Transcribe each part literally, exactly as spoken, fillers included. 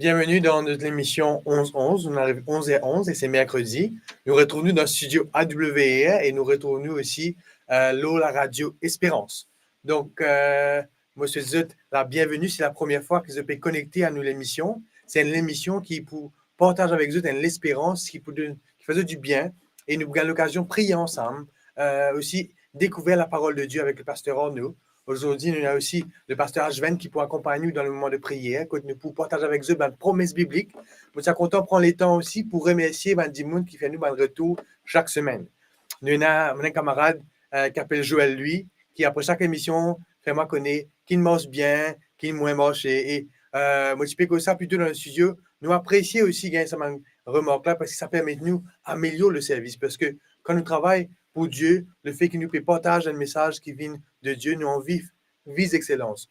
Bienveni dan not lemision onz onz. Nou ariv onz er onz e se merkredi. Nou retrouv nou dan studio A W R e nou retrouv nou osi, eh, lor laradio Esperans. Donk, eh, mo swet zot labienveni, si se lapremier fwa ki zot pe konekte a nou lemision. Se enn lemision ki pou partaz avek zot enn lesperans ki pou donn, ki fer zot dibien e nou pou gagn lokazion priye ansam, eh, osi dekouver laparol de Die avek le paster Arnaud. Azordi, nou ena osi le paster Ashven ki pou akonpagn nou dan le moman de priyer, kot nou pou partaz avek zot bann promes biblik. Mo ti a kontan pran letan osi pou remersie bann dimoun ki fer nou bann retour sak semenn. Nou ena, mo ena enn kamarad, eh, ki apel Joël Louis, ki apre sak emision, fer mwa kone ki'nn mars bien, ki'nn mwin marse, e, eh, mo ti pe koz sa plito dan le studio. Nou apresie osi gagn sa bann remark la, parski sa permet nou amelior le servis, parski kan nou travay pou Die, lefe ki nou pe partaz enn mesaz ki vinn de Die, nou anvi viz exselans.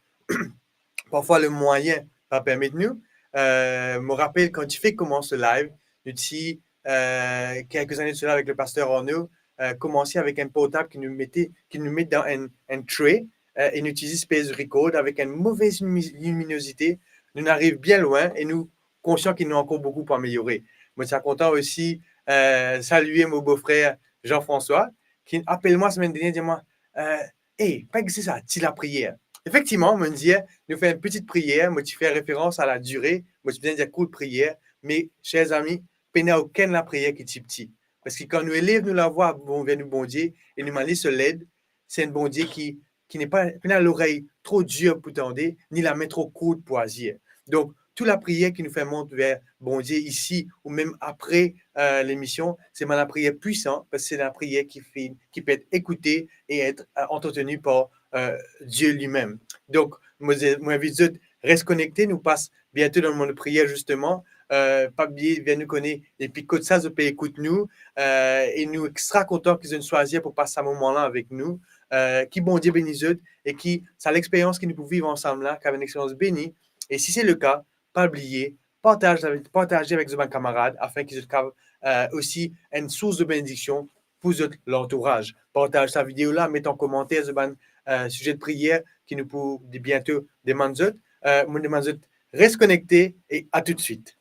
Parfwa, le mwayin pa permet nou. Eh, mo rapel kan ti fek koumans le live, nou ti, eh, kelke zane de sela avek le paster Arnaud, eh, koumanse avek enn portab ki nou mete, ki nou met dan enn, enn tray, eh, e nou ti zis pez record avek enn move limi-, liminozite. Nou'nn ariv bien lwin e nou konsian ki nou ankor boukou pou ameliore. Mo ti a kontan osi, eh, salie mo bofrer Jean-François, ki apel mwa semenn dernie, dir mwa, eh, "Ey, pa existe sa, ti lapriyer." Efektivman, mo dir, nou fer enn peti priyer, mo ti fer referans a la dire, mo ti bizin dir kourt priyer, me, ser zami, pena okenn lapriyer ki ti piti. Parski kan nou elev nou lavwa, bon, ver nou Bondie, e nou mande so led, se enn Bondie ki, ki napa, pena lorey tro dir pou tande, ni lame tro kourt pou azir. Donk, tou lapriyer ki nou fer mont ver Bondie isi, ou mem apre, eh, lemision, se bann lapriyer pwisan, parski se lapriyer ki finn, ki pe et ekoute e et, eh, antreteni par, eh, Die limem. Donk, mo, mo invit zot res konekte, nou pas biento dan lemoman de priyer, zisteman. Eh, pa bliye fer nou kone depi kot sa zot pe ekout nou, eh, e nou extra kontan ki zot swazir pou pas sa moman la avek nou. Eh, ki Bondie beni zot e ki sa lexperyans ki nou pou viv ansam la, ki ena enn experyans beni. E si se le ka, pa bliye, partaz avek, partaze avek zot bann kamarad, afin ki zot kav, eh, osi enn sours de benediksion pou zot lantouraz. Partaz sa video la, met an komanter zot bann, eh, size de priyer ki nou pou de-, biento demann zot. Eh, mo demann zot res konekte e a toutswit.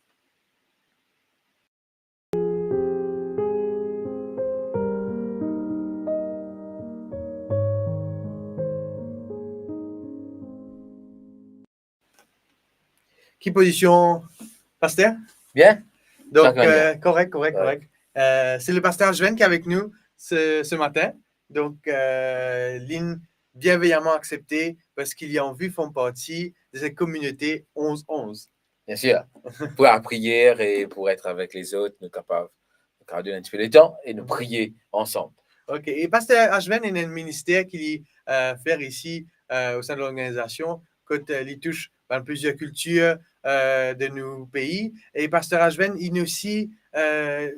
Ki pozision, paster? Bien. Donk, eh, korek, korek, korek. Eh, se le paster Ashven ki avek nou se, se matin. Donk, eh, li'nn bienveyaman aksepte parski li anvi form parti de set kominote onz onz. Biensir. Pou lapriyer e pou et avek lezot, nou kapav, nou kapav donn enn tipe letan e nou priye ansam. Ok. E paster Ashven ena enn minister ki li, eh, fer isi, eh, o sein de lorganizasion, kot, eh, li tous bann plizier kiltir, eh, de nou pei. E paster Ashven, li osi, eh,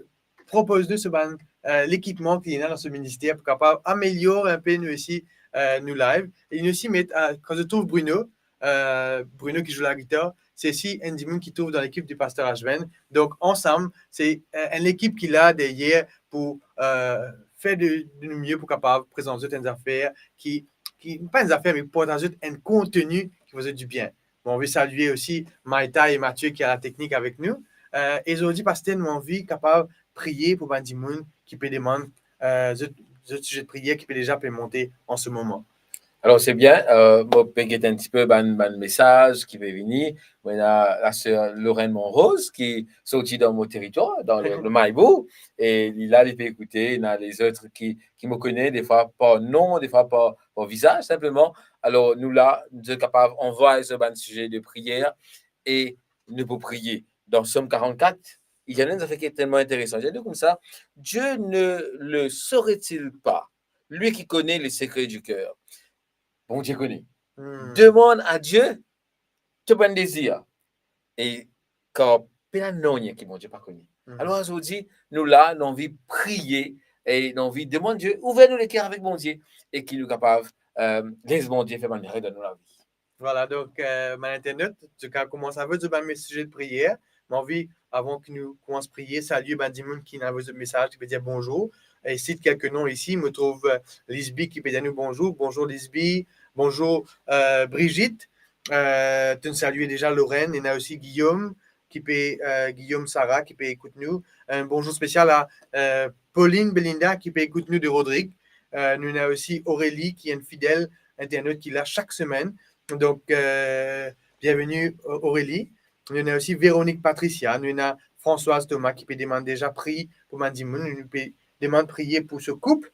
propoz nou so bann, eh, lekipman ki ena dan so minister pou kapav amelior enpe nou osi, eh, nou live. E nou osi met, eh, kan zot trouv Bruno, eh, Bruno ki zwe lagitar, se osi enn dimoun ki trouv dan lekip de paster Ashven. Donk, ansam, se, eh, enn lekip ki la deryer pou, eh, fer de, de nou mie pou kapav prezant zot enn zafer ki, ki, pa enn zafer, me partaz zot enn konteni ki fer zot dibien. Mo anvi salie osi Maïta e Mathieu ki a la teknik avek nou. Eh, e zordi, paster, nou anvi kapav priye pou bann dimoun ki pe demann, eh, zot, zot size de priyer ki pe deza pe monte an se moman. Alor, se bien, eh, mo pe get enn tipe bann, bann mesaz ki pe vini. Mo ena laser Lorraine Monrose ki sorti dan mo teritwar, dan le, le Maibou, e li la, li pe ekoute, ena lezot ki, ki mo kone, defwa par non, defwa par, par vizaz, sinpleman. Alor, nou la, nou kapav anvoy zot bann size de priyer e nou pou priye. Dan Psom karannkat, li dir enn zafer ki telman interesan. Li dir koumsa, Dieu ne le saurait-il pas, lui qui connaît les secrets du cœur? Bondie kone. Hmm. Demann a Die to bann dezir. E kar pena nanye ki Bondie pa kone. Mhm. Alor, zordi, nou la, nou anvi priye e nou anvi demann Die, ouver nou leker avek Bondie e ki nou kapav, eh, les Bondie fer bann mirak dan nou lavi. Vwala, donk, eh, bann internot, zot kav koumans avoy zot bann size de priyer. Mo anvi, avan ki nou koumans priye, salie bann dimoun ki inn avoy zot mesaz, ki pe dir bonzour. E sit kelke non isi, mo trouv, eh, Lisby ki pe dir nou bonzour. Bonzour Lisby, bonzour, eh, Brigitte. Eh, to'nn salie deza Lorraine, ena osi Guillaume, ki pe, eh, Guillaume Sarah, ki pe ekout nou. Enn bonzour spesial a, eh, Pauline Belinda, ki pe ekout nou de Rodrig. Eh, nou ena osi Aurélie, ki enn fidel internot ki la sak semenn. Donk, eh, bienveni, Aurélie. Nou ena osi Véronique Patricia, nou ena Françoise Thomas ki pe demann deza priye pou bann dimoun, nou pe demann priye pou se koup,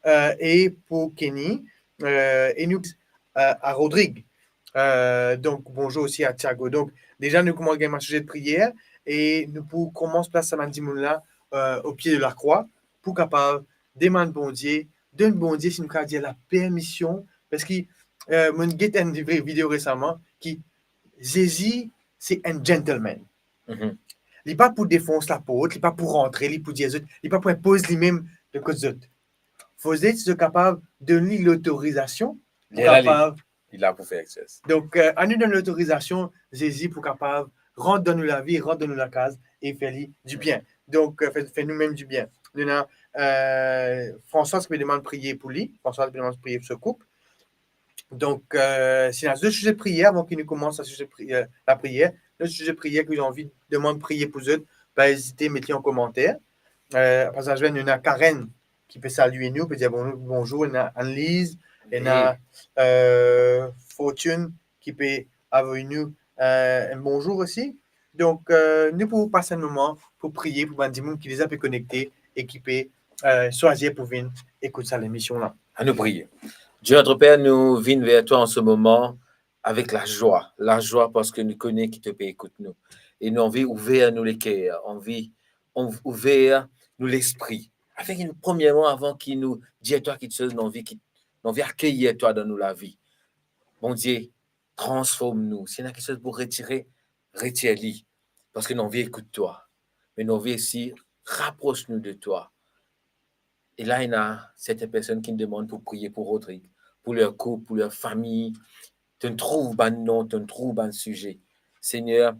eh, e pou Kenny, eh, e nou, eh, a Rodrig. Eh, donk, bonzour osi a Thiago. Donk, deza nou koumans gagn bann size de priyer e nou pou koumans plas sa bann dimoun la, eh, o pie de lakrwa pou kapav demann Bondie, donn Bondie, si nou kapav dir, lapermision, parski, eh, mo get enn vi-, video resaman ki Zezi se enn gentleman. Mhm. Li pa pou defons laport, li pa pou rantre, li pou dir zot, li pa pou inpoz limem de kot zot. Fode zot kapav donn li lotorizasion pou Li la, li, kapav li la pou fer kiksoz. Donk, eh, anou donn lotorizasion Zezi pou kapav rant dan nou lavi, rant dan nou lakaz e fer li dibien. Donk, eh, fer, fer noumem dibien. Nou ena, eh, Françoise ki pe demann priye pou li, Françoise ki pe demann priye pou se koup. Donk, eh, si ena zot size priyer, avan ki nou koumans sa size pri-, eh, lapriyer, zot size priyer ki zot anvi demann priye pou zot, pa ezite met li an komanter. Eh, pasaz nou ena Karen ki pe salie nou, pe dir bon-, bonzour, ena Annelise, ena, eh, Fortune ki pe avoy nou, eh, enn bonzour osi. Donk, eh, nou pou pas enn moman pou priye pou bann dimoun ki deza pe konekte e ki pe, eh, swazir pou vinn ekout sa lemision la. Anou priye. Dieu notre Père, nous venons vers toi en ce moment avec la joie. La joie parce que nous connaissons qui te peut écouter nous. Et nous envie ouvrir nous les cœurs, envie ou-, ouvrir nous l'esprit. Avec une, premièrement, avant qu'il nous dise toi quelque chose, nous envie qui, nous envie accueillir toi dans nos la vie. Bondie, transform nou. Si ena kiksoz pou retire, retir li. Parski nou anvi ekout twa. Me nou anvi osi rapros nou de twa. E la, ena sertin personn ki demann pou priye pou Rodrig, pou ler koup, pou ler fami. To trouv bann non, to trouv bann size. Segner,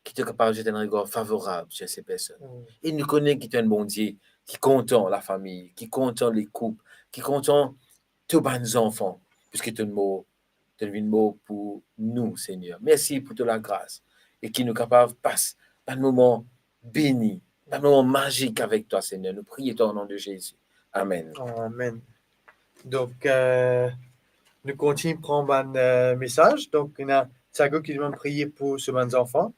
ki to kapav zet enn regar favorab sir se personn. Mm. E nou kone ki to enn Bondie ki kontan lafami, ki kontan lekoup, ki kontan to bann zanfan, piski to mor, to vinn mor pou nou, Segner. Mersi pou to lagras. E ki nou kapav pas bann moman beni, bann moman mazik avek twa, Segner. Nou priye twa o non de Zezi. Amen. Amen. Donk, eh, nou kontign pran bann, eh, mesaz. Donk, ena Thiago ki demann priye pou so bann zanfan.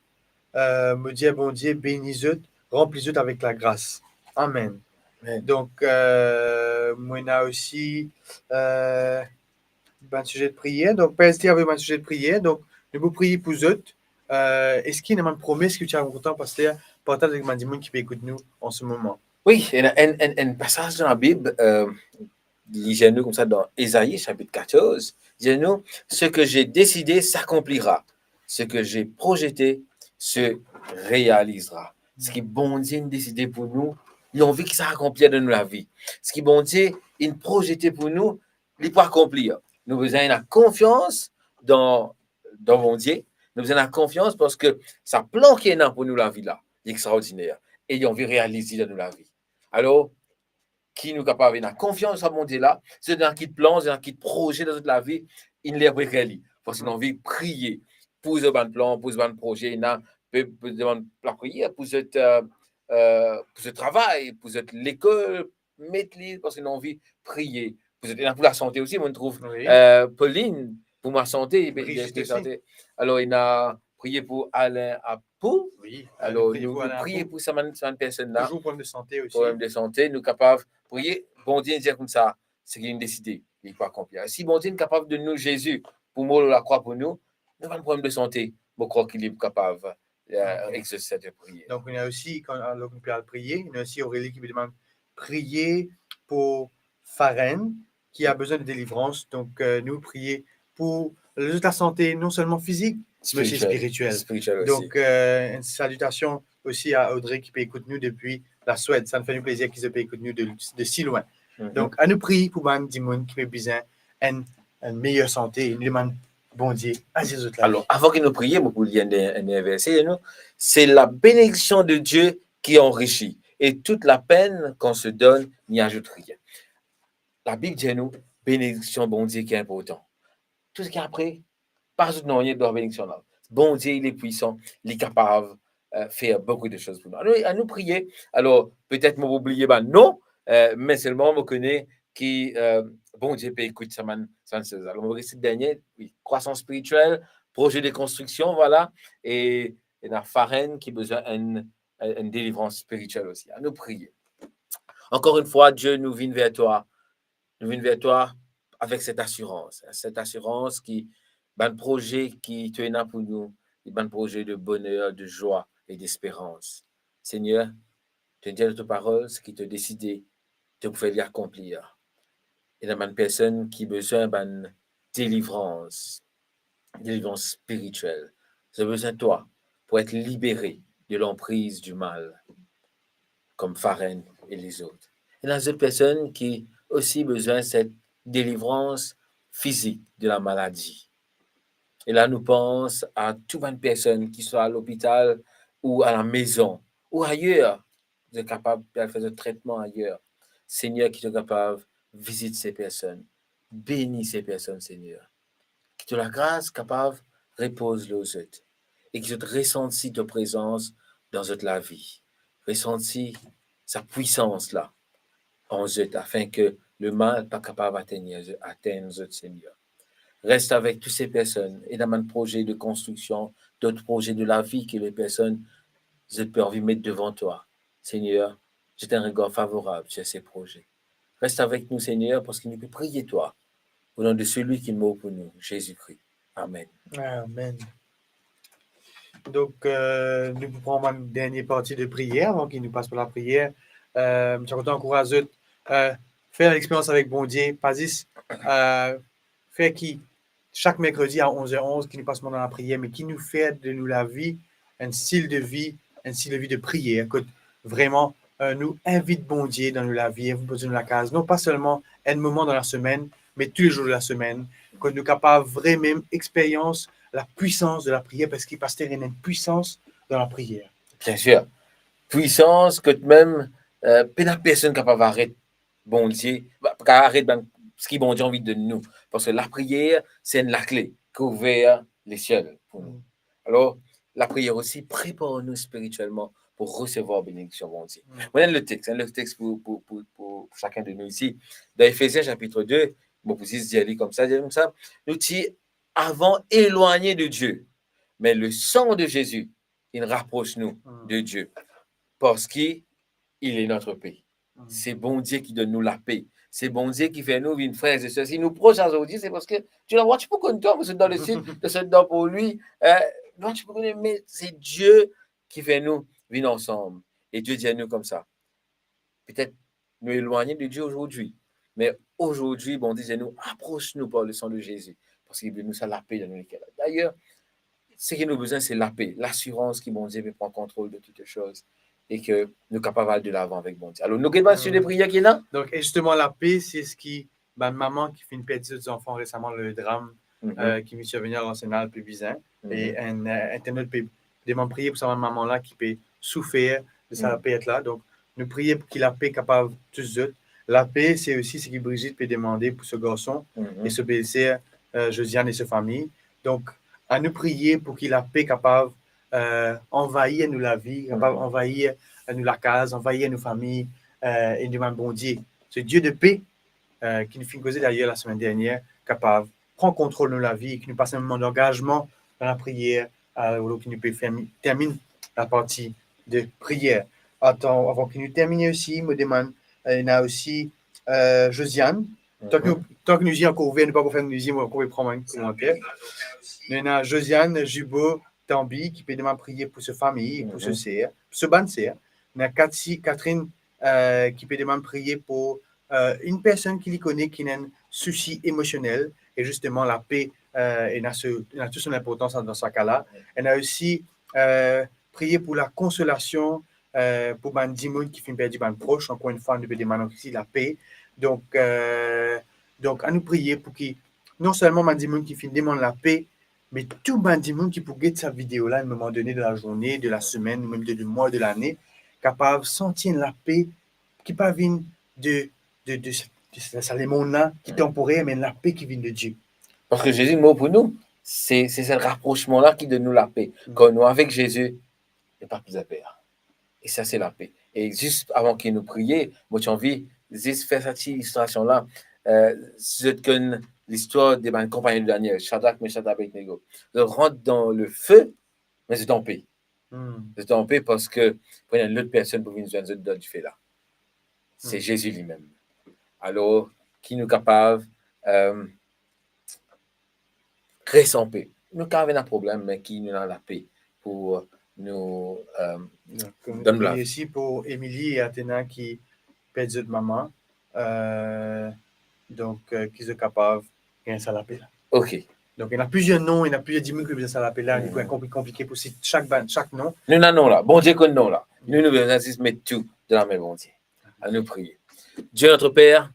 Eh, mo dir Bondie beni zot, ranpli zot avek lagras. Amen. Amen. Donk, eh, mo ena osi, eh, bann size de priyer. Donk, pa ezite avoy bann size de priyer. Donk, nou pou priye pou zot. Eh, eski ena bann promes ki to ti kontan, paster, partaz avek bann dimoun ki pe ekout nou an se moman? Wi, ena enn, enn, enn pasaz dan Labib, eh, li dir nou koumsa dan Ezai sapit katorz, li dir nou, ce que j'ai décidé s'accomplira, ce que j'ai projeté se réalisera. Seki Bondie inn deside pou nou, li anvi ki sa akonplir dan nou lavi. Seki Bondie inn prozete pou nou, li pou akonplir. Nou bizin ena konfians dan, dan Bondie. Nou bizin ena konfians paski sa plan ki ena pou nou lavi la, li extraordiner. E li anvi realize dan nou lavi. Alor, ki nou kapav ena konfians dan Bondie la, si zot ena ki plan, si zot ena ki proze dan zot lavi, inn ler pou ekrir li. Paski nou anvi priye pou zot bann plan, pou zot bann proze, ena pe, pe demann lapriyer pou zot, eh, eh, pou zot travay, pou zot lekol, met li, paski nou anvi priye pou zot. Ena pou lasante osi, mo trouv, wi, eh, Pauline, pou mo lasante, li pe, Brigitte li pe osi. Sante. Alor, ena priye pou Alain Apou. Wi, alor, nou priye pou Alain Apou. Nou priye pou sa bann, sa bann personn la. Touzour problem de sante osi. Problem de sante, nou kapav priye, Bondie dir koumsa, seki li deside, li pou akonplir. Si Bondie kapav donn nou Zezi pou mor lor lakrwa pou nou, nou bann problem de sante, mo krwar ki li pou kapav, eh, ok, exauce cette prière. Donk, nou ena osi, kan, alor nou pe al priye, nou ena osi Aurélie ki pe demann priye pou Farenn, ki a bizin de delivrans. Donk, eh, nou priye pou lezot lasante, non selman fizik, me osi spirituel. Spirituel. Spirituel osi. Donk, eh, enn salitasion osi a Audrey ki pe ekout nou depi Laswed. Sa fer nou plezir ki zot pe ekout nou de, de si lwin. Mhm. Donk, anou priye pou bann dimoun ki pe bizin enn, enn meyer sante, nou demann Bondie azir zot lavi. Alor, avan ki nou priye, mo pou lir enn, enn verse, nou, c'est la bénédiction de Dieu qui enrichit, et toute la peine qu'on se donne n'y ajoute rien. Labib dir nou, benediksion Bondie ki inportan. Tou seki apre, pa azout nanye dan benediksion la. Bondie, li pwisan, li kapav euh, fer boukou de soz pou nou. Anou, anou priye. Alor, petet mo pou bliye bann non, euh, me selman mo kone ki, euh, Bondie pe ekout sa bann, sa bann soz. Alor, mo resi dernie, wi, krwasans spiritiel, proze de konstriksion, vwala, e, e ena Faren ki bizin enn, enn delivrans spiritiel osi. Anou priye. Ankor enn fwa, Die, nou vinn ver twa. Nou vinn ver twa avek set asirans, set asirans ki bann proze ki to ena pou nou, e bann proze de boner, de zwa e desperans. Segner, to dir dan to parol, seki to deside, to pou fer li akonplir. Ena bann personn ki bizin bann delivrans, delivrans spiritiel. Zot bizin twa pou et libere de lanpriz di mal, kom Faren e lezot. Ena zot personn ki osi bizin set delivrans fizik de lamaladi. E la nou pans a tou bann personn ki swa lopital ou a lamezon ou ayer, zot kapav al fer zot tretman ayer. Segner, ki to kapav vizit se personn, beni se personn, Segner. Ki to lagras kapav repoz lor zot e ki zot resanti to prezans dan zot lavi. Resanti sa pwisans la an zot, afin ke lemal pa kapav atenn, atenn zot, Segner. Res avek tou se personn, ena bann proze de konstriksion, dot proze de lavi ke le personn zot pe anvi met devan twa. Segner, zet enn regar favorab sir se proze. Res avek nou, Segner, parski nou pe priye twa, o non de selwi ki mor pou nou, Zezi Kri. Amen. Amen. Donk, euh, nou pou pran bann dernie parti de priyer avan ki nou pas par lapriyer. Euh, mo ti kontan ankouraz zot, euh, fer lexperyans avek Bondie, pa zis, euh, fer ki sak merkredi a onz er onz ki nou pas moman dan lapriyer, me ki nou fer de nou lavi enn stil de vi, enn stil de vi de priyer, kot vreman, euh, nou invit Bondie dan nou lavi, invit Bondie dan nou lakaz, non pa selman enn moman dan lasemenn, me toulezour de lasemenn, kot nou kapav vremem experyans lapwisans de lapriyer, parski paster, ena enn pwisans dan lapriyer. Biensir. Pwisans kot mem, euh, pena personn kapav aret Bondie, pa kapav aret bann, seki Bondie anvi donn nou. Parski lapriyer, se enn lakle ki ouver lesiel pou nou. Mm. Alor, lapriyer osi prepar nou spiritielman pou resevwar benediksion Bondie. Mm. Mo ena le text, hein, le text pou, pou, pou, pou, pou sakenn de nou isi. Dan Efezien sapit de, mo pou zis dir li koumsa, dir koumsa, nou ti avan elwagne de Die, me le sang de Jésus, inn rapros nou, mm, de Die, parski il est notre paix. Mm. Se Bondie ki donn nou lape. Se Bondie ki fer nou vinn frer e ser. Si nou pros azordi, se parski nou ena bann dimoun pou konn twa, mo sot dan lesid, to sot dan pou li, euh, nou ena bann dimoun pou konn, me se Die ki fer nou vinn ansam. E Die dir nou koumsa, petet nou elwagne de Die azordi, me azordi, Bondie dir nou, apros nou par le sang de Jésus, parski li donn nou sa lape dan nou leker. Dayer, seki nou bizin, se lape, lasirans ki Bondie pe pran kontrol de tout soz e ki nou kapav al delavan avek Bondie. Alor, nou get bann stil de priyer ki ena. Donk, e zisteman, lape, se seki bann mama ki finn perdi zot zanfan resaman, le dram, mhm, euh, ki finn sirvini Arsenal pe bizin. Mhm. E enn, euh, internot pe demann priye pou sa bann mama la ki pe soufer de sa, mhm, pert la. Donk, nou priye pou ki lape kapav tous zot. Lape, se osi seki Brigitte pe demande pou so garson, mhm, e so belser, euh, Josiane e so fami. Donk, anou priye pou ki lape kapav, euh, anvayir nou lavi, kapav, mhm, anvayir, euh, nou lakaz, anvayir nou fami, euh, e nou mem Bondie. Se Die de pe, euh, ki nou finn koze dayer lasemenn dernier, kapav pran kontrol nou lavi, ki nou pas enn moman dangazman dan lapriyer, euh, alor ki nou pe fermi-, terminn laparti de priyer. Atann, avan ki nou termine osi, mo demann, euh, ena osi, euh, Josiane. Tan ki nou, tan ki nou zie ankor ouver, nou pa pou fer nou zie, mo ankor pe pran bann komanter. Nou ena Josiane Jubo Tambi ki pe demann priye pou so fami, pou so, mhm, ser, pou so bann ser. Ena Cathy, Catherine, euh, ki pe demann priye pou, euh, enn personn ki li kone ki ena enn sousi emosionel, e zisteman lape, euh, ena so, ena tou son inportans dan sa ka la. Ena osi, euh, priye pou lakonsolasion, euh, pou bann dimoun ki finn perdi bann pros. Ankor enn fwa, nou pe demann osi lape. Donk, euh, donk, anou priye pou ki non selman bann dimoun ki finn demann lape, me tou bann dimoun ki pou get sa video la, enn moman done de lazourne, de lasemenn, ou mem de, de mwa, de lane, kapav santi enn lape ki pa vinn de, de, de sa, de sa, sa lemonn la, ki, mm, tanporer, me enn lape ki vinn de Die. Parski Zezi mor pou nou, se, se sa raprosman la ki donn nou lape. Mm. Kan nou avek Zezi, E pa bizin per. E sa se lape. E zis avan ki nou priye, mo ti anvi zis fer sa ti ilistrasion la. Eh, si zot konn listwar de bann konpagnon de Daniel, Shadrak, Meshak, Abednego. Zot rant dan lefe, me zot anpe. Hmm. Zot anpe parski pou ena enn lot personn pou vinn zwenn zot dan dife la. Se Hmm. Zezi limem. Alor, ki nou kapav, eh, res anpe. Nou kapav ena problem, me ki nou ena lape pou nou, eh, donn lav. Donk, nou priye osi pou Emily e Athena ki perd zot mama. Eh, donk, eh, ki zot kapav gagn sa lape la. Ok. Donk, ena plizier non, ena plizier dimoun ki bizin sa lape la, li Hmm. pou konpli-, konplike pou sit sak bann, sak non. Nou ena non la. Bondie konn non la. Nou, nou bizin zis met tou dan lame Bondie. Anou priye. Dieu notre Père,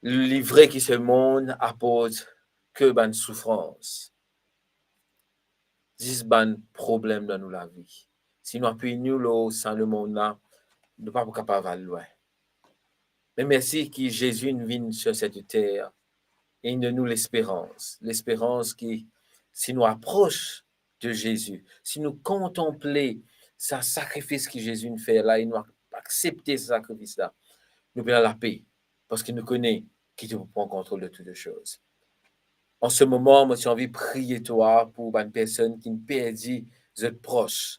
li vre ki se mond aport ke bann soufrans, zis bann problem dan nou lavi. Si nou apiy nou lor sa lemond la, nou pa pou kapav al lwin. Me mersi ki Zezi inn vinn sur cette terre e inn donn nou lesperans. Lesperans ki si nou apros de Zezi, si nou kontanple sa sakrifis ki Zezi inn fer la e nou ak-, aksepte sa sakrifis la, nou pou ena lape, parski nou kone ki to pou pran kontrol de toutes choses. An se moman, mo ti anvi priye twa pou bann personn ki perdi zot pros.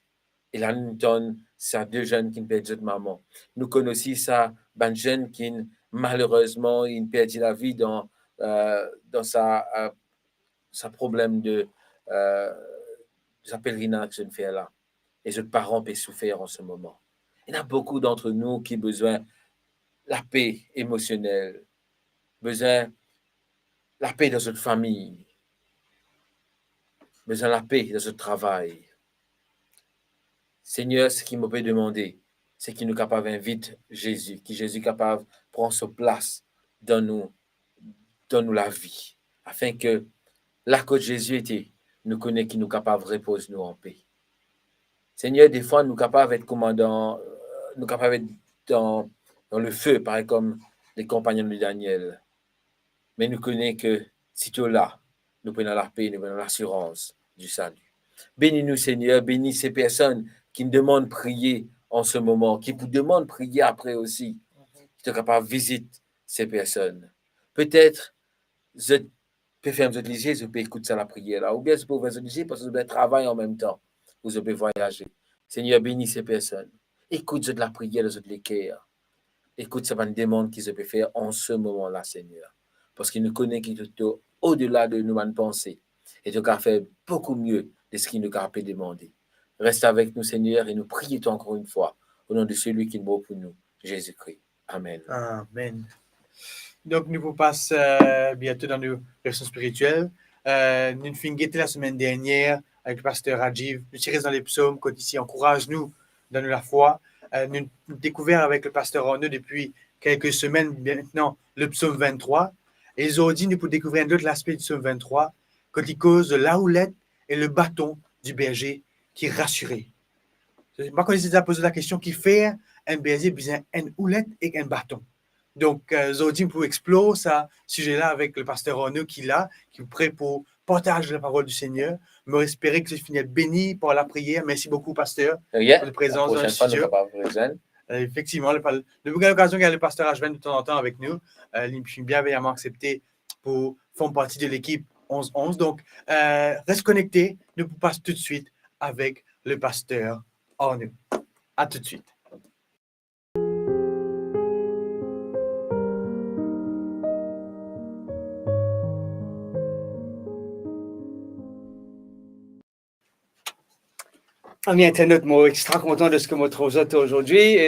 E la nou tann sa de zenn ki perdi zot mama. Nou konn osi sa bann zenn ki malerezman inn perdi lavi dan, eh, dan sa, eh, sa problem de, eh, sa pelerinaz ki zot inn fer la. E zot paran pe soufer an se moman. Ena boukou d'antre nou ki bizin lape emosionel, bizin lape dan zot fami, bizin lape dan zot travay. Segner, seki mo pe demande, se ki nou kapav invit Zezi, ki Zezi kapav pran so plas dan nou, dan nou lavi, afin ke la kot Zezi ete, nou kone ki nou kapav repoz nou anpe. Segner, defwa nou kapav et kouma dan, nou kapav et dan, dan lefe, parey kom le konpagnon de Daniel. Me nou kone ke si to la, nou pou ena lape, nou pou ena lasirans di sali. Beni nou, Segner, beni se personn ki demann priye an se moman, ki pou demann priye apre osi. Ki to kapav vizit se personn. Petet zot pe ferm zot lizie, zot pe ekout sa lapriyer la, oubien zot pe ouver zot lizie parski zot pe travay anmemtan, ou zot pe vwayaze. Segner, beni se personn. Ekout zot lapriyer dan zot leker. Ekout sa bann demann ki zot pe fer an se moman la, Segner. Parski nou kone ki to, to odela de nou bann panse. E to kapav fer boukou mie de seki nou kapav pe demande. Res avek nou, Segner, e nou priye twa ankor enn fwa, o non de selwi ki mor pou nou, Zezi Kri. Amen. Amen. Donk, nou pou pas, eh, biento dan nou leson spiritiel. Eh, nou finn gete lasemenn dernier avek Paster Rajiv. Nou ti res dan lepsom kot li ti ankouraz nou dan nou lafwa. Eh, nou, nou dekouver avek le Paster Arnaud depi kelke semenn mintnan lepsom vinn-trwa. E zordi, nou pou dekouver enn lot laspe di psom vinn-trwa, kot li koz de la houlette et le bâton du berger qui rassure. Mo pa kone si zot deza poz lakestion, kifer enn berze bizin enn oulet ek enn baton. Donk, eh, zordi, nou pou explore sa size la avek le Paster Arnaud ki la, ki pre pou partaz laparol di Segner. Mo espere ki zot finn beni par lapriyer. Mersi boukou, Paster, pou zot prezans dan le stidio. Eh, efektivman, le pa-, nou pou gagn lokazion gagn le Paster Ashwin detanzantan avek nou. Eh, li finn bienveyaman aksepte pou form parti de lekip onz onz. Donk, eh, res konekte, nou pou pas toutswit avek le Paster Arnaud. A toutswit. Ami internat, mo extra kontan deske mo trouv zot azordi e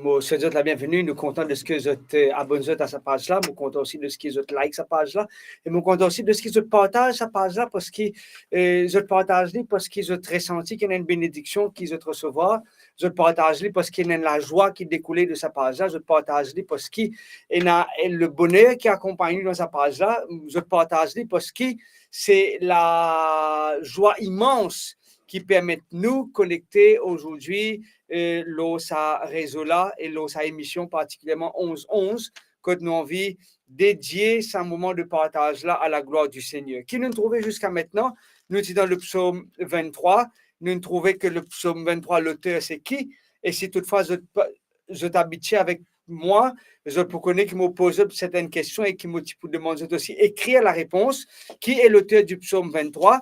mo swet zot labienveni. Nou kontan deske zot, eh, abonn zot a sa paz la. Mo kontan osi deske zot like sa paz la. E mo kontan osi deske zot partaz sa paz la, parski, eh, zot partaz li parski zot resanti ki ena enn benediksion ki zot resevwar. Zot partaz li parski ena enn lazwa ki dekoule de sa paz la. Zot partaz li parski ena, eh, le boner ki akonpagn li dan sa paz la. Zot partaz li parski se lazwa imans ki permet nou konekte azordi, eh, lor sa rezo la e lor sa emision, partikilierman onz onz, kot nou anvi dedie sa moman de partaz la a laglwar di Segner. Ki nou trouve ziska mintnan, nou ti dan le psom vinn-trwa, nou trouve ke le psom venntrwa, loter se ki? E si toutfwa zot pa, zot abitie avek mwa, zot pou kone ki mo poz zot sertenn kestion e ki mo ti pou demann zot osi ekrir larepons, qui est l'auteur du psaume vingt-trois?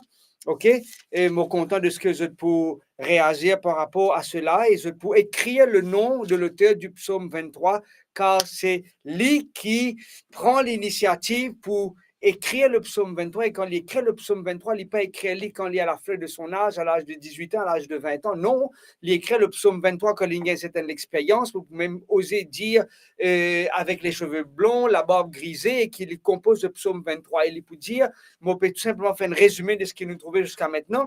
Ok? E mo kontan de ce que zot pou reazir par rapor a sela e zot pou ekrir le nom de l'auteur du psaume vingt-trois, kar se li ki pran linisiativ pou ekrir le psom venntrwa, e kan li ekrir le psom venntrwa, li pa ekrir li kan li a la fleur de son âge, a l'âge de dix-huit ans, a l'âge de vingt ans, non, li ekrir le psom venntrwa kan li gagn sertenn lexperyans, pou mem oze dir, eh, avec les cheveux blonds, la barbe grisée, e ki li konpoz le psom venntrwa, e li pou dir, mo pe tou sinpleman fer enn rezime de seki nou trouve ziska aster,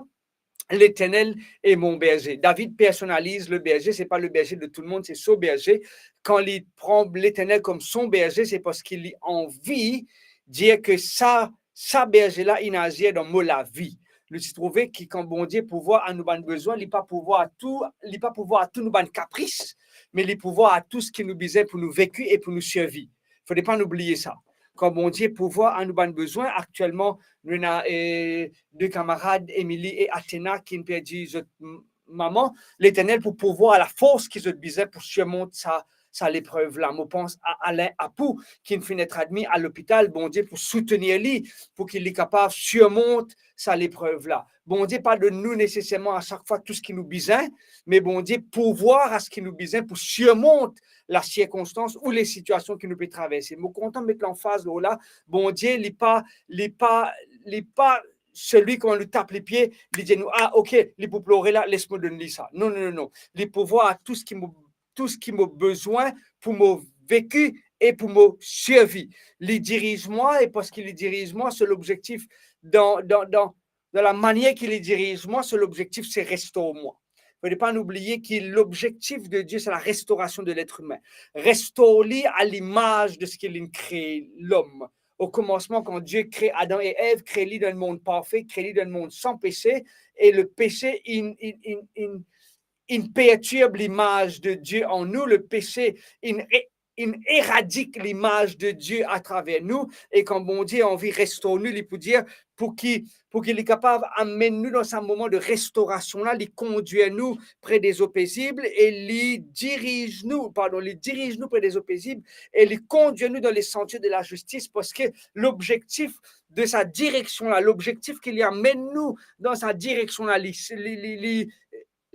L'Éternel est mon berger. David personnalise le berger, c'est pas le berger de tout le monde, c'est son berger. Kan li pran Leternel kom son berze, se parski li anvi dir ke sa, sa berze la inn azir dan mo lavi. Nou ti trouve ki kan Bondie pourvwar a nou bann bezwin, li pa pourvwar a tou, li pa pourvwar a tou nou bann kapris, me li pourvwar a tou seki nou bizin pou nou veki e pou nou sirviv. Fode pa nou bliye sa. Kan Bondie pourvwar a nou bann bezwin, aktielman, nou ena, eh, de kamarad, Emily e Athena, ki inn perdi zot m-, mama. Leternel pou pourvwar lafors ki zot bizin pou sirmont sa, sa leprev la. Mo pans a Alain Apou, ki inn finn et admi a lopital. Bondie pou soutenir li, pou ki li kapav sirmont sa leprev la. Bondie pa donn nou neseserman a sak fwa tou seki nou bizin, me Bondie pourvwar a seki nou bizin pou sirmont lasirkonstans ou lesitiasion ki nou pe traverse. Mo kontan met lanfaz lor la, Bondie, li pa, li pa, li pa selwi kouma nou tap lipie, li dir nou, "Ah, ok, li pou plore la, les mo donn li sa." Non, non, non, non. Li pourvwar a tou seki mo, tou seki mo bezwin pou mo veki e pou mo sirviv. Li diriz mwa, e parski li diriz mwa, so lobzektif dan, dan, dan, dan lamanier ki li diriz mwa, so lobzektif se restor mwa. Fode pa nou bliye ki lobzektif de Dieu, se larestorasion de letre imin. Restor li a limaz de seki li kree lom. O komansman, kan Dieu kree Adam e Ev, kree li dan enn mond parfe, kree li dan enn mond san pese, e lepese inn, inn, inn, inn, inn pertirb limaz de Dieu an nou, lepese inn e-, inn eradik limaz de Dieu atraver nou, e kan Bondie anvi restor nou, li pou dir, pou ki, pou ki li kapav amenn nou dan sa moman de restorasion la, li kondwir nou pre de zo pezib e li diriz nou, pardon, li diriz nou pre de zo pezib e li kondwir nou dan le santie de lazistis, parski lobzektif de sa direksion la, lobzektif ki li amenn nou dan sa direksion la, li, li, li, li,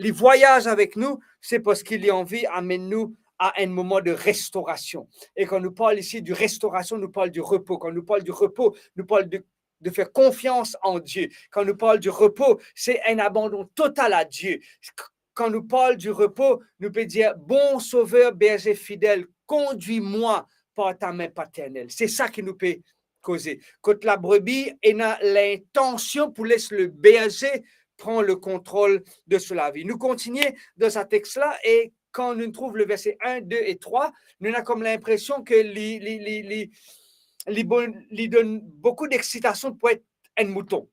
li vwayaz avek nou, se parski li anvi amenn nou a enn moman de restorasion. E kan nou parl isi de restorasion, nou parl de repo. Kan nou parl de repo, nou parl de, de fer konfians an Die. Kan nou parl de repo, se enn abandon total a Die. K-, kan nou parl de repo, nou pe dir, "Bon Sover, berze fidel, kondwi mwa par ta min paternel." Se sa ki nou pe koze. Kot labrebi ena lintansion pou les le berze pran le kontrol de so lavi. Nou kontinie dan sa text la, e kan nou trouv le verse enn, de e trwa, nou ena kom linpresion ke li, li, li, li, li bon, li donn boukou dexitasion pou et enn mouton.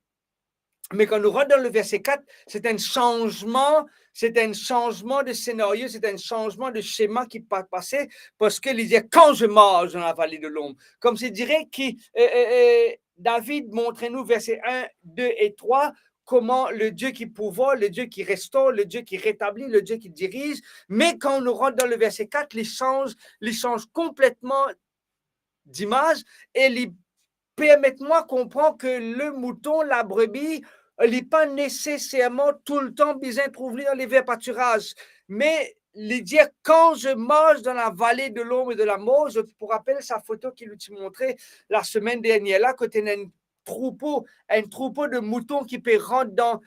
Me kan nou rant dan le verse kat, se enn sanzman, se enn sanzman de senario, se enn sanzman de sema ki pa pase, parski li dir, "Quand je marche dans la vallée de l'ombre." Komsi dire ki, eh, eh, eh, David montre nou verse enn, de e trwa, kouma le Die ki pourvwar, le Die ki restor, le Die ki retabli, le Die ki diriz. Me kan nou rant dan le verse kat, li sanz, li sanz konpletman dimaz e li permet mwa konpran ke le mouton, labrebi, li pa neseserman toultan bizin trouv li dan le ver patiraz. Me li dir, "Quand je marche dans la vallée de l'ombre et de la mort", zot pou rapel sa foto ki nou ti montre lasemenn dernier la, kot ena enn troupo, enn troupo de mouton ki pe rant dan,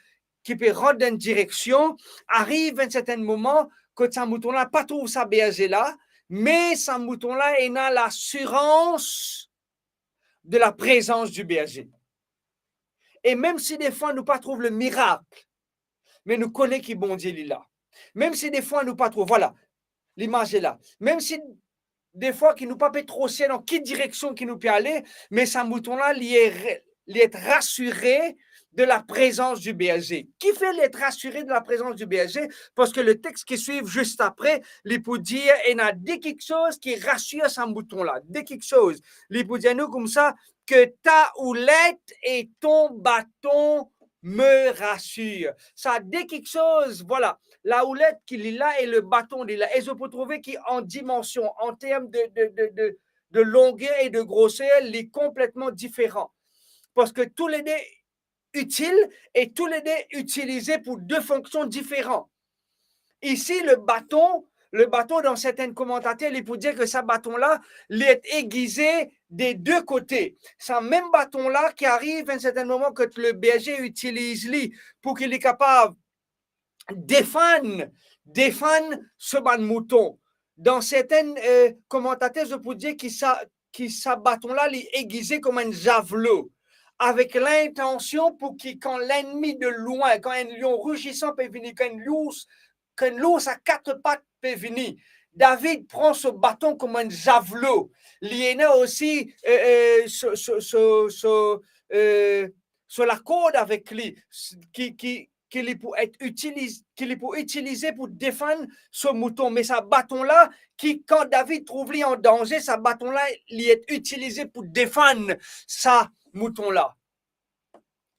ki pe rant dan enn direksion, ariv enn sertenn moman kot sa mouton la pa trouv sa berze la, me sa mouton la ena lasirans de la prezans du berze. E mem si defwa nou pa trouv le mirak, me nou kone ki Bondie li la. Mem si defwa nou pa trouv, vwala, limaz la. Mem si defwa ki nou pa pe tro sir dan ki direksion ki nou pe ale, me sa mouton la, li e re-, li et rasire de la prezans du berze. Kifer li et rasire de la prezans du berze? Parski le text ki swiv zis apre, li pou dir, ena de kiksoz ki rasir sa mouton la. De kiksoz. Li pou dir nou koumsa, "Que ta houlette et ton bâton me rassure. Sa de kiksoz, vwala, laoulet ki li la e le baton li la. E zot pou trouve ki an dimansion, an term de, de, de, de, de longuer e de groser, li konpletman diferan. Parski toulede itil e toulede itilize pou de fonksion diferan. Isi, le baton, le baton, dan sertin komantater, li pou dir ke sa baton la, li et egize de de kote. Sa mem baton la ki ariv enn sertin moman kot le berze itiliz li pou ki li kapav defann, defann so bann mouton. Dan sertin, eh, komantater, zot pou dir ki sa, ki sa baton la, li egize kouma enn zavlo, avek lintansion pou ki kan lennmi de lwin, kan enn lion rizisan pe vini, kan enn lours, kan enn lours a kat pat pe vini, David pran so baton kouma enn zavlo. Li ena osi, eh, eh, so, so, so, so, eh, so lakord avek li, s-, ki, ki, ki li pou et itiliz-, ki li pou itilize pou defann so mouton. Me sa baton la, ki kan David trouv li an danze, sa baton la, li et itilize pou defann sa mouton la.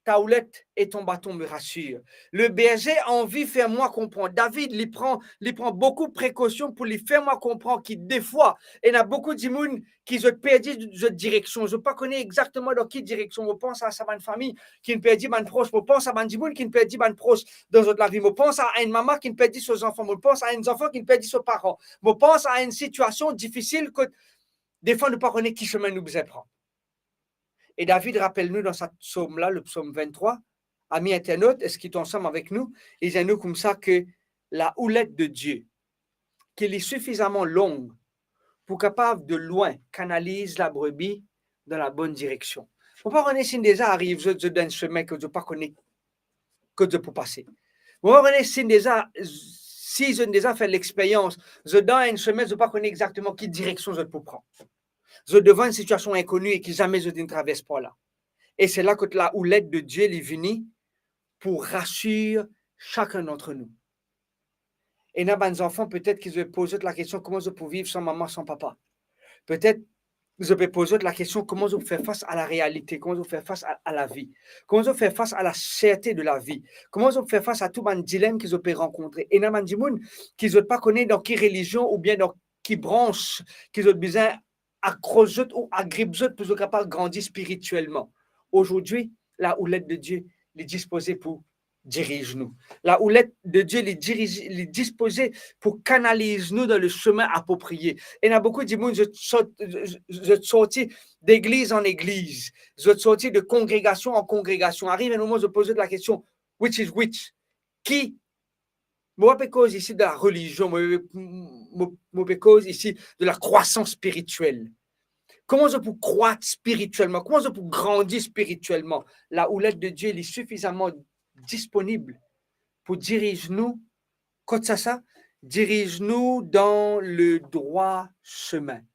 Ta houlette et ton bâton me rassurent. Le berger a anvi fer mwa konpran. David, li pran, li pran boukou prekosion pou li fer mwa konpran ki defwa, ena boukou dimoun ki zot perdi zot direksion. Zot pa kone exakteman dan ki direksion. Mo pans a sa bann fami ki'nn perdi bann pros. Mo pans a bann dimoun ki'nn perdi bann pros dan zot lavi. Mo pans a enn mama ki'nn perdi so zanfan. Mo pans a enn zanfan ki'nn perdi so paran. Mo pans a enn sitiasion difisil kot defwa nou pa kone ki semin nou bizin pran. E David rapel nou dan sa psom la, le psom venntrwa, ami internot, eski to ansam avek nou? Li dir nou koumsa ke la houlette de Dieu, ki li sifizaman long pou kapav de lwin kanaliz labrebi dan labonn direksion. Mo pa kone si deza ariv zot, zot dan enn semin ke zot pa kone kot zot pou pase. Mo pa kone si deza, si zot deza fer lexperyans, zot dan enn semin, zot pa kone exakteman ki direksion zot pou pran. Zot devan enn sitiasion inkoni e ki zame zot inn travers par la. E se la kot la houlette de Dieu li vini pou rasir sakenn dantre nou. Ena bann zanfan, petet ki zot pe poz zot lakestion, kouma zot pou viv san mama, san papa? Petet zot pe poz zot lakestion, kouma zot pou fer fas a la realite, kouma zot pou fer fas a, a lavi, kouma zot pou fer fas a la serte de lavi, kouma zot pou fer fas a tou bann dilem ki zot pe rankontre. Ena bann dimoun ki zot pa kone dan ki relizion oubien dan ki brans ki zot bizin akros zot ou agrip zot pou zot kapav grandi spiritielman. Azordi, la houlette de Dieu, li dispoze pou diriz nou. La houlette de Dieu, li diriz, li dispoze pou kanaliz nou dan le semin aproprie. Ena boukou dimoun, zot sort, zot sorti degliz an egliz, zot sorti de kongregasion an kongregasion. Ariv enn moman, zot poz zot lakestion, which is which? Ki Mo pa pe koz isi de la relizion, mo, mo, mo pe koz isi de la krwasans spiritiel. Kouma zot pou krwat spiritielman? Kouma zot pou grandi spiritielman? La houlette de Dieu, li sifizaman disponib pou diriz nou, kot sa, sa? Diriz nou dan le drwa semin.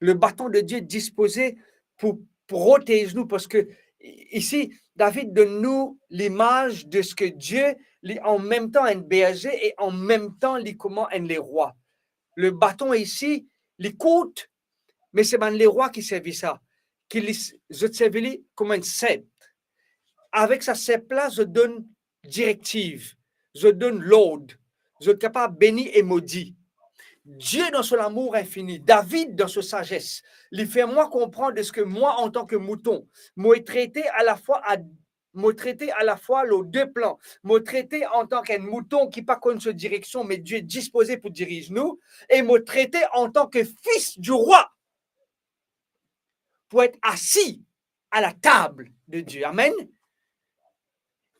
Le baton de Dieu dispoze pou protez nou, parski i-, isi, David donn nou limaz de seki Dieu, li an mem tan enn berze e an mem tan li kouma enn lerwa. Le baton isi, li kourt, me se bann lerwa ki servi sa, ki li s-, zot servi li kouma enn sep. Avek sa sep la, zot donn direktiv, zot donn lord, zot kapav beni e modi. Dieu dan so lamour infini, David dan so sazes, li fer mwa konpran de seki mwa antan ki mouton, mo trete alafwa a, mo trete alafwa lor de plan. Mo trete antan ki enn mouton ki pa konn so direksion, me Dieu dispoze pou diriz nou, e mo trete antan ki fis di rwa pou et asi a la tab de Dieu. Amen.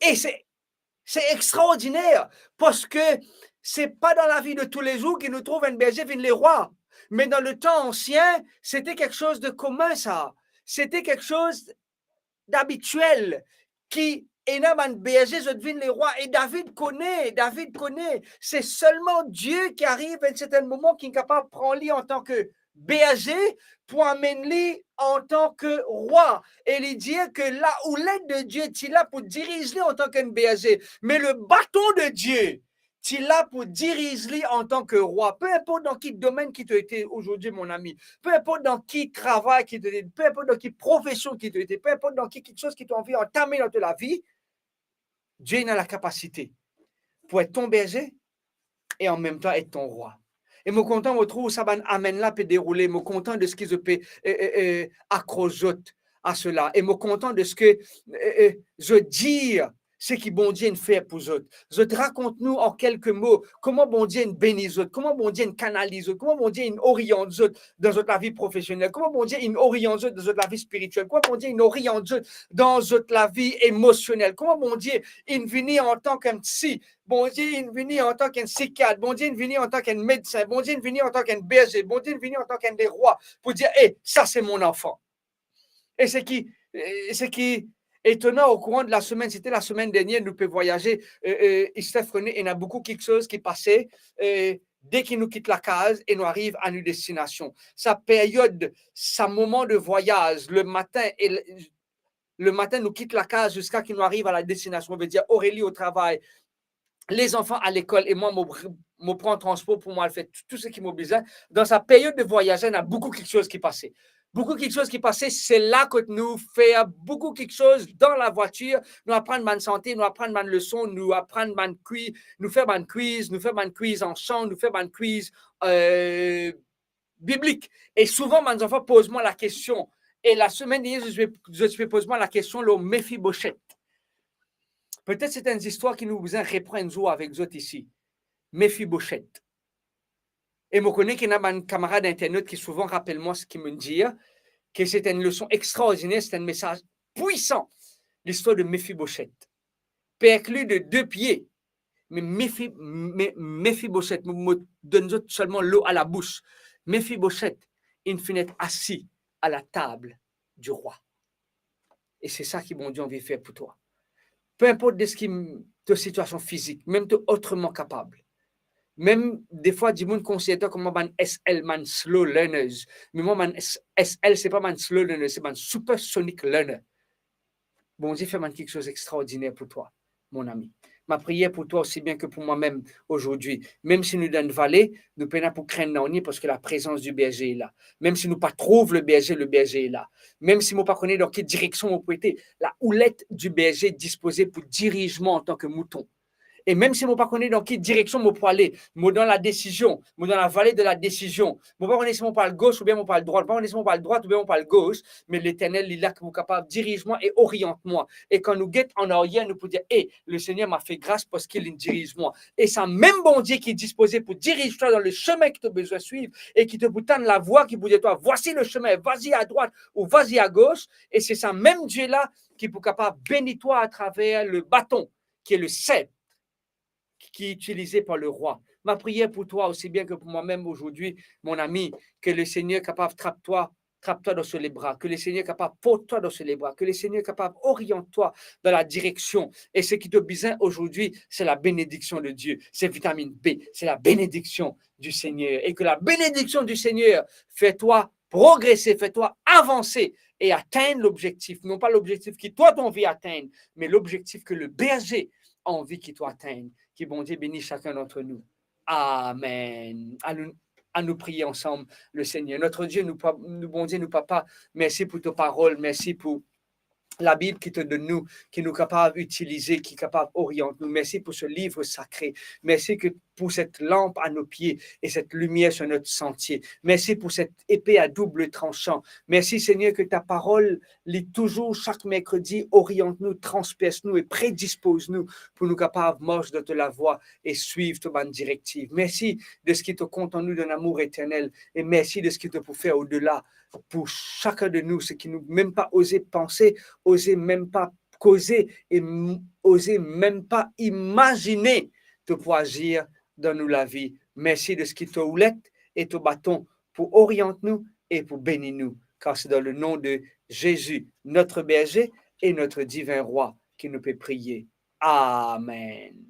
E se, se extraordiner, parski se pa dan lavi de toulezour ki nou trouv enn berze vinn lerwa. Me dan letan ansien, sete kiksoz de komin sa. Sete kiksoz dabitiel ki ena bann berze, zot vinn lerwa. E David kone, David kone, se selman Dieu ki ariv enn sertin moman ki kapav pran li antan ki berze pou amenn li antan ki rwa. E li dir ki la houlette de Dieu ti la pou diriz li antan ki enn berze. Me le baton de Dieu ti la pou diriz li antan ki rwa. Pe inport dan ki domenn ki to ete azordi, mon ami, pe inport dan ki travay ki to ete, pe inport dan ki profesion ki to ete, pe inport dan ki kiksoz ki to anvi antame dan to lavi, Dieu ena lakapasite pou et ton berze e anmemtan et ton rwa. E mo kontan mo trouv sa bann amen la pe deroule. Mo kontan de seki zot pe, eh, eh, eh, akros zot a sela. E mo kontan de seki, eh, eh, zot dir seki Bondie inn fer pou zot. Zot rakont nou an kelke mo kouma Bondie inn beni zot, kouma Bondie inn kanaliz zot, kouma Bondie inn oriant zot dan zot lavi profesionel, kouma Bondie inn oriant zot dan zot lavi spiritiel, kouma Bondie inn oriant zot dan zot lavi emosionel, kouma Bondie inn vini antan ki enn psy, Bondie inn vini antan ki enn sikiat, Bondie inn vini antan ki enn medsin, Bondie inn vini antan ki enn berze, Bondie inn vini antan ki enn lerwa pou dir, "Eh, sa se mon anfan." E seki, e seki etonan, okouran de lasemenn, sete lasemenn dernier, nou pe vwayaze, eh, eh, Steph kone, ena boukou kiksoz ki pase, eh, deki nou kit lakaz e nou ariv a nou destinasion. Sa period, sa moman de vwayaz, le matin e le, le matin nou kit lakaz ziska ki nou ariv a la destinasion, vedir Aurélie o travay, lezanfan a lekol e mwa mo, mo pran transpor pou mo al fer tou, tou seki mo bizin. Dan sa period de vwayaz la, ena boukou kiksoz ki pase. Boukou kiksoz ki pase, se la kot nou fer boukou kiksoz dan lavwatir, nou aprann bann sante, nou aprann bann leson, nou aprann bann kwi-, nou fer bann kwiz, nou fer bann kwiz an san, nou fer bann kwiz, eh, biblik. E souvan bann zanfan poz mwa lakestion, e lasemenn dernier, zot pe, zot pe poz mwa lakestion lor Mefiboset. Petet se enn zistwar ki nou bizin repran enn zour avek zot isi. Mefiboset. E mo kone ki ena bann kamarad internot ki souvan rapel mwa seki mo'nn dir, ki se enn leson extraordiner, se enn mesaz pwisan, listwar de Mefiboset. Perkli de de pie, me Mefi-, me, Mefiboset, mo, mo donn zot selman lo a labous. Mefiboset inn finn et asi a latab di rwa. E se sa ki Bondie anvi fer pou twa. Pe inport de seki to sitiasion fizik, mem to otreman kapab. Mem defwa dimoun konsider twa kouma bann S L, bann slow learners. Me mwa, bann S-, S L, se pa bann slow learners, se bann supersonic learner. Bondie fer bann kiksoz extraordiner pou twa, mon ami. Ma priyer pou twa osi bien ke pou mwa mem azordi. Mem si nou dan enn vale, nou pena pou krenn nanye, parski laprezans di berze la. Mem si nou pa trouv le berze, le berze la. Mem si mo pa kone dan ki direksion mo pou ete, laoulet di berze dispoze pou diriz mwa antan ki mouton. E mem si mo pa kone dan ki direksion mo pou ale, mo dan ladesizion, mo dan lavale de ladesizion. Mo pa kone si mo pou al gos oubien mo pou al drwat, mo pa kone si mo pou al drwat oubien mo pou al gos, me Leternel, li la ki pou kapav diriz mwa e oriant mwa. E kan nou get an aryer, nou pou dir, "E, Lesegner m'a fe gras parski li diriz mwa." E sa mem Bondie ki dispoze pou diriz twa dan le semin ki to bizin swiv e ki to pou tann lavwa ki pou dir twa, "Voici le chemin, vas-y à droite ou vas-y à gauche." E se sa mem Die la ki pou kapav beni twa atraver le baton ki e le sept ki itilize par le rwa. Ma priyer pou twa osi bien ke pou mwa mem azordi, mon ami, ke Lesegner kapav trap twa, trap twa dan so lebra, ke Lesegner kapav port twa dan so lebra, ke Lesegner kapav oriant twa dan ladireksion. E seki to bizin azordi, se labenediksion de Die, se vitaminn B, se labenediksion di Segner. E ke labenediksion di Segner fer twa progrese, fer twa avanse e atenn lobzektif, non pa lobzektif ki twa to anvi atenn, me lobzektif ke le berze anvi ki twa atenn. Ki Bondie beni sakenn dantre nou. Amen. Anou, anou priye ansam Lesegner. Notre Dieu, nou pa-, nou Bondie, nou Papa, mersi pou to parol, mersi pou Labib ki to donn nou, ki nou kapav itilize, ki kapav oriant nou. Mersi pou se liv sakre. Mersi ke pou set lanp a no pie e set limier sur notre sentier. Mersi pou set epe a doub transan. Mersi, Segner, ke ta parol, li touzour sak merkredi, oriant nou, transpers nou e predispoz nou pou nou kapav mars dan to lavwa e swiv to bann direktiv. Mersi de seki to kontan nou dan lamour eternel e mersi de seki to pou fer odela pou sakenn de nou, seki nou mem pa oze panse, oze mem pa koze e m-, oze mem pa imazine to pou azir dan nou lavi. Mersi de seki to oulet e to baton pou oriant nou e pou beni nou, kar se dan le nom de Jésus, notre berger et notre divin roi, ki nou pe priye. Amen.